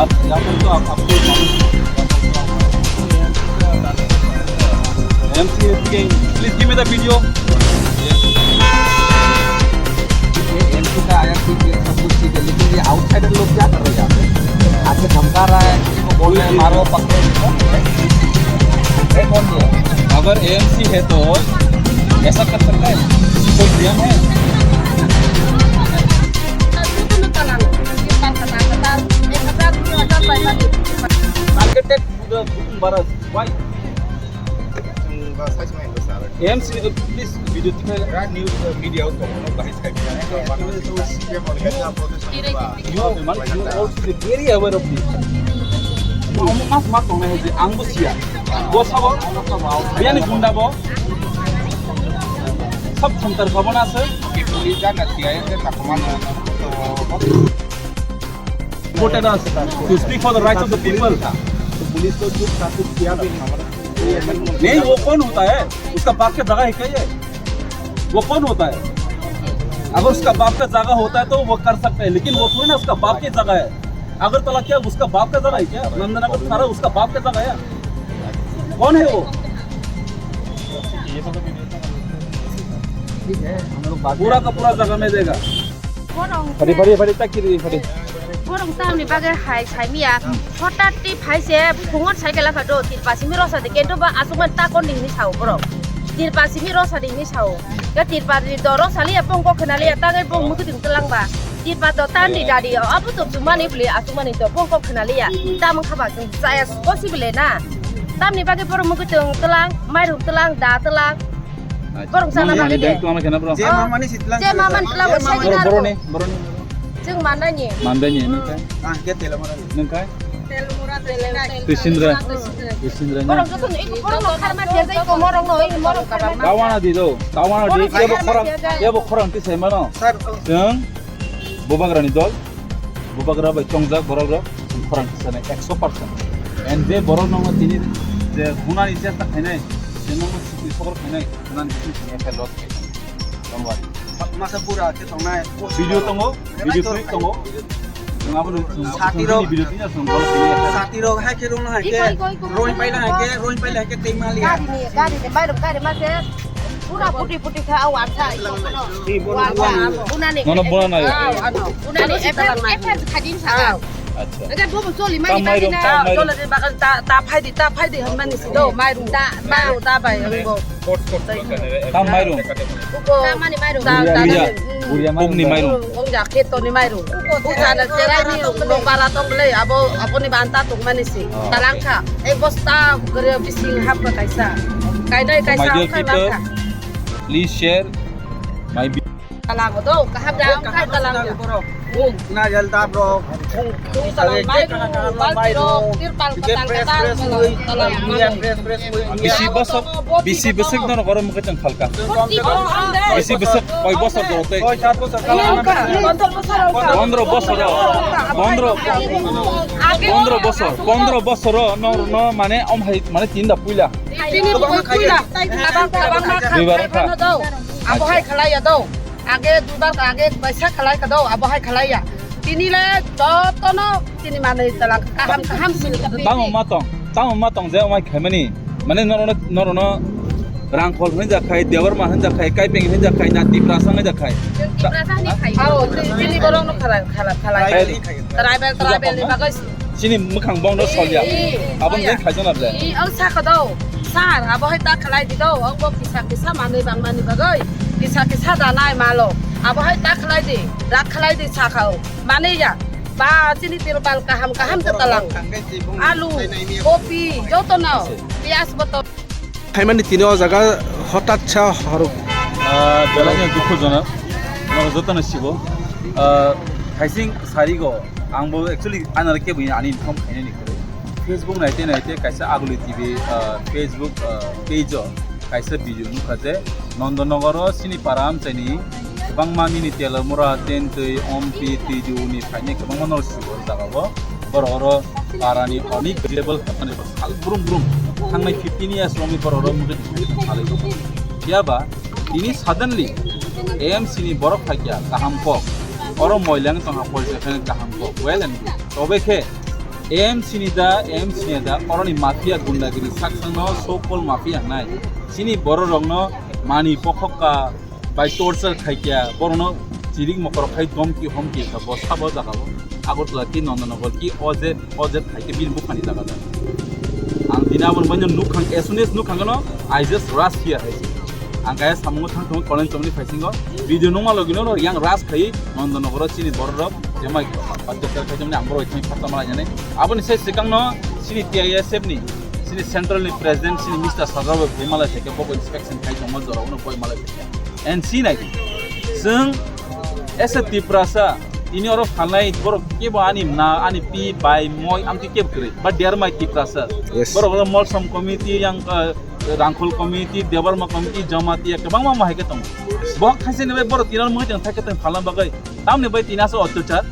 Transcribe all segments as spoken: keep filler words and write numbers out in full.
आप यहाँ पर तो आप, आपको मालूम MC, please give me the video. ठीक है, एमसी का आया, ठीक है, सब कुछ ठीक है, लेकिन ये आउटसाइडर लोग क्या कर रहे हैं यहाँ पे? आके धमका रहा है, किसी को बोल रहे हैं, "मारो, पकड़ो।" ये कौन बोला? अगर एएमसी है तो ऐसा कर सकता है? कोई नियम है? Targeted to the Bharat. Why? Em si, please, video tikna. Right news, uh, media out ko bahai sai. You, you, man, you also be very aware of this. Mas mas tong nai je ang bo siya. Bo sabo, biyani gunda bo. Sab center ka bona se. Ki police jana siya, ye ta kaman. Voted us to speak for the rights of the people. तो पुलिस को चुप था, कुछ किया भी नहीं। नहीं, वो कौन होता है? उसका बाप का जगह है क्या ये? वो कौन होता है? अगर उसका बाप का जगह होता है तो वो कर सकता है, लेकिन वो थोड़ी ना उसका बाप की जगह है। अगरतला क्या उसका बाप का जगह है क्या? नंदनगर सारा उसका बाप का जगह है? कौन है वो? ठीक है, हम लोग बात पूरा का पूरा जगह में देगा। Borok Phari, phari, phari, tak kiri, phari. Borok tamni bagwi hai saimiya. Hotat twi phai se phungo cycle kha do, tirpa simi rosa de, kento ba asukmani takon di hini sao borok. Tirpa simi rosa di hini sao. Ya tirpa di do rosa liya, pongko khna liya, tangwi bo mukuting telang ba. Tirpa do tan di dadi, abu to chumani bli asukmani to pongko khna liya. Tamang kha ba chwng chaya possible na. Tamni bagwi borok mukuting telang, mairum telang, da telang. Borok chana bagwi de. Bang tuang kena bro. Je mamani sitlang. Je mamani tla bo sai. Boro, boro ni, boro ni. Chwng mandani. Mandani, nung kai? Ah, ke tela mora. Nung kai? Twisindra. Twisindra. Twisindra na. Borok joto ni borok no kharma tiya jai ko morok no, morok kharma. Tawana di do. Tawana di. Kebo khorang, kebo khorang ti sai mano. Sir. Chwng Bubagrani dol, bubagra bai chongjak borok rok, chwng khorang tisanai ekso percent. And je borok nokno tini je hunani chesta khainai, je nokno sukri sokor khainai, hunani sukri khainai khe lot khainai. Don't worry. Masa pura khe tongnai. Video tongo, video clip tongo. Chwng abono chwng Sati rok. Video tini chwng bol khainai. Sati rok hai khe rung hai khe, roi paila hai khe, roi paila hai khe tei mali. Gari ni, gari ni, mairum gari ma se. Pura puti puti kha, o warsa, i kono. Warsa, bunani. Nono buna na ya? Ah, ano. Bunani, F S, F S khajin sa. Ah. Acha. Ega bobo choli mani. Tam mairum, tam mairum. Choli bagan ta, ta phai di, ta phai di, hwn mani si. Do, mairum. Da, mairum, da bai, ang bo. Tam mairum. Ubo. Tamani mairum. Da, da, Buria. Buria mairum. Pokni mairum. Ong ja, kheto ni mairum. Ubo jana cherai ni, nong bara tong le, abo, abo ni banta tong mani si. Ah, okay. Talangkha. Ek bosta gre bising hap ka kaisa. Kainai kaisa. My dear people, please share my vi- Talang do, kaham da, kaham talang. Bung, na jal da bro. Bung talang, mairum, balti rok, tirpal, katal, katal, talang. Bisi bosok, bisi bosok dono goro mukhe tong phalka. Bisi bosok, koi bosok doro tei? Pondro bosor, pondro, pondro bosor, pondro bosor no, no mane om hai mane tinda puila. Tini bui puila, tabang, tabang ma kha. Duibar kha. Abo hai khalai ya do. Age duibar kha, age baisa khalai kha do, abo hai khalai ya. Tini le jotono tini manwi talang kaham kaham sini. Tamo ma tong, tamo ma tong je omai khaimani. Mane norono, norono Rangkhol hinjakhai, Debbarma hinjakhai, Kaipeng hinjakhai, na Tiprasa hinjakhai. Tiprasa hinjakhai. Ao, tini borok no khala, khala, khala. Tribal, tribal ni bagwi. Chini mwkhang bongno solya. Aboni jeng khaijana ble. I, ang sakha do. Sir, abo hai ta khlai di do. Ang bo kisa kisa manwi bang mani bagwi. Kisa kisa da nai malo. Abo hai ta khlai di. Rak khlai di sakha o. Mani ya. Ba chini tirbal kaham kaham se talang. Alu, kopi, joto no, piyaj boto. Phaimani tini o jaga hotat sa horuk. Ah, belai no dukhujonok. Norok jotono sibo. Ah, thaising sarigo, ang bo actually anare kebo ani income khainani kwrwi. Facebook naite naite kaisa Aguli T V, ah, Facebook, ah, page o kaisa video nukha je Nondonogoro chini para amchaini kwbangma nini Telamura, Tentwi, Ompi, Twidu ni phainai kwbangma norok sibo o jaga o. Borok oro parani onek vegetable hapmani sal brum brum thangnai fifteen years romwi borok oro mungwi tongmani salai rok. Phiya ba tini suddenly A M C ni borok phaikya kaham kok. Oro moilang tongha poisa khe kaham kok. Well and good. Tobe khe A M C ni da, A M C ni da, oroni mafia gundagiri saksangno so-called mafia hnai. Chini bororokno mani pokhokka bai torture khaikya, borokno chirik mokorok khai domki homki kha bo sabo jagao. Agartala ki Nondonogor ki O Z, O Z khaikhe bini buphani jaga da. Ang tini aboni baino nukhang, as soon as nukhang no, I just rush here hai se. Ang kaya samungo thang thangwi Kollen Chomni phaisingo. Video nungma logino no yang rush khai Nondonogoro chini bororok jemai patta ter khai jemni ang borok thang phatta mala jani. Aboni sai sikangno chini T I S F ni, chini central ni president chini Mister Sajab bai mala theke boko inspection khai tongma jora uno koi mala theke. And si nai. Chwng as a Tiprasa, tini oro phalnai borok kebo ani na, ani pi, bai, moi, amtwi kebo kwrwi. But they are my Tiprasa. Yes. Borok oro Molsom committee, yang, uh, Rangkhol committee, Debbarma committee, Jamatia, kwbangma mo hai khe tongo. Bo khaisa ni bai borok tini oro mwthang thai khe tong phalna bagwi. Tamni bai tini asa otyochar.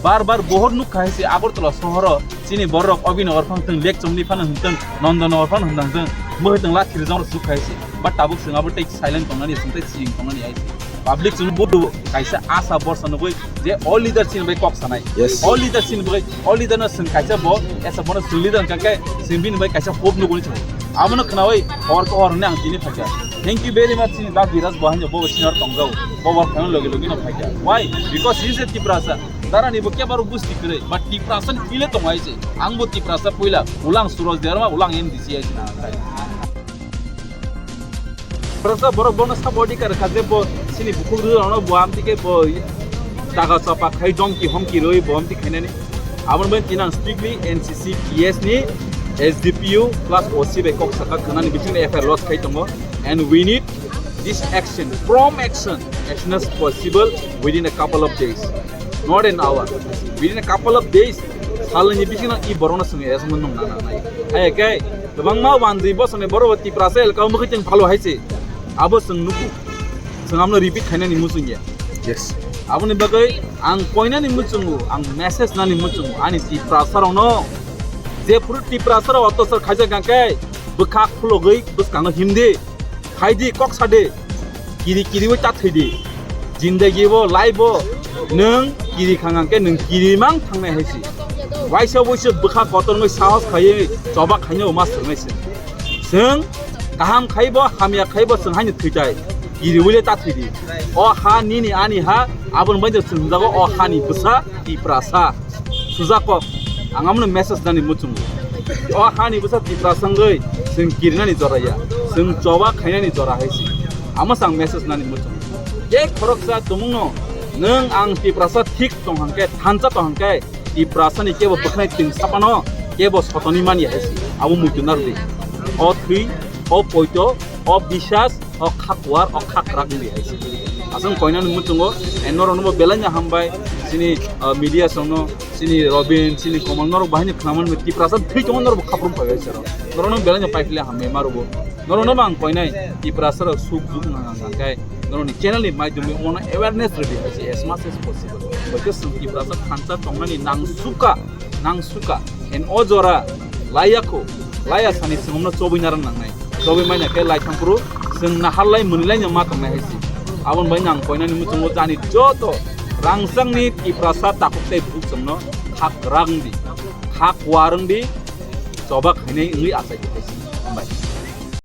Bar bar bohor nuk khai se Agartala sohoro chini borok Abhinagar phang tong, Lake Chomni phano hintong, Nondonogor phano hintong, mwthang lathi rijang rok suk khai se. But tabuk chwng abo tei silent tongnani, chwng tei siyeng tongnani hai se. Public chwng budu kaisa asa borsa nugui je o leader chini bai kok sanai. Yes. O leader chini bai, o leader no chwng kaisa bo, esa bono chwng leader hwnkha khe chwng bini bai kaisa hope nuguni chwng. Abono khnaui hor ko hor hwnwi ang tini phaikha. Thank you very much chini da Biraj bo haino bo senior tongjao. Bo bo phano logi logi no phaikha. Why? Because he is a Tiprasa. Darani bo kebaro busti kwrwi, but Tiprasa ni feel tongo hai se. Ang bo Tiprasa puila, ulang Suraj Debbarma, ulang M D C hai se na. Borok sa borok bono sabo adhikar kha je bo chini bukhuk rwrwno bo amtwi khe bo daga chapa khai domki homki rwi bo amtwi khainani. Aboni bagwi tini ang strictly N C C P S ni S D P O plus O C bai kok saka khwnani bisingni F I R lodge khai tongo. And we need this action, prompt action, as soon as possible within a couple of days, not an hour. Within a couple of days, salni bisingno i borokno chwng arrest nung nang nang nai. Hai khe kwbangma wanjwi bosongni borok Tiprasa elka o mwkhwi tong phalo hai se. Abo chwng nuku. Chwng amno repeat khainani muchung ya. Yes. Aboni bagwi ang koinani muchungo, ang message nani muchungo, ani Tiprasa rokno. Jephuru Tiprasa rok otosar khaijak khe bwkha khulogwi bwskango himdi. Khaidi kok sadi. Kiri kiriwi ta thwidi. Jindagi bo, life bo, nwng kiri khang hwnkhe nwng kiri mang thangnai hai si. Waisa waisa bwkha kotor wngwi sahos khaiwi choba khainai bo ma swrwngnai se. Chwng kaham khaibo, hamya khaibo chwng haino thwitai. Kiriwi le ta thwidi. O ha nini ani ha, aboni bagwi chwng hwnjago o hani bwsa Tiprasa. Sujakok, ang amno message nani muchungo. O hani bwsa Tiprasa wngwi chwng kirinani jora ya, chwng choba khainani jora hai si. Amo chwng message nani muchungo. Je khoroksa tumungno nwng ang Tiprasa thik tong hwnkhe, thansa tong hwnkhe, Tiprasani kebo bwkhnai twng sapano kebo sotoni mani hai si. Abo muitu narwdi. O thwi, o poito, o bisas, o kha kuar, o kha kwrak wngwi hai se. Aswk koinani muchungo, eh, norokno bo belai no hambai, chini, ah, media songno, chini Robin, chini Komal, norok bahai ni khwnaman Tiprasa thwi tongo, norok bo khaprum pai hai se rok. Norokno belai no paiphle hambai ma rwbo. Norokno bo ang koinai, Tiprasa rok suk juk nang nang khe, norokni channel ni maidhyam bai omono awareness rwdi hai se, as much as possible. Hwnkhe chwng Tiprasa thansa tongnani nang suka. Nang suka, en o jora, laiya kho, laiya sani chwngno chobwi narang nangnai. Chobwi maina khe lai thangphuru, chwng nahar lai mwnwi lai no ma tongnai hai si. Aboni bai nang koinani muchungo jani joto rangchakni Tiprasa takhuk tei bukhuk chwngno kha kwrak wngdi, kha kuar wngdi, choba khainai wngwi achai di hai si.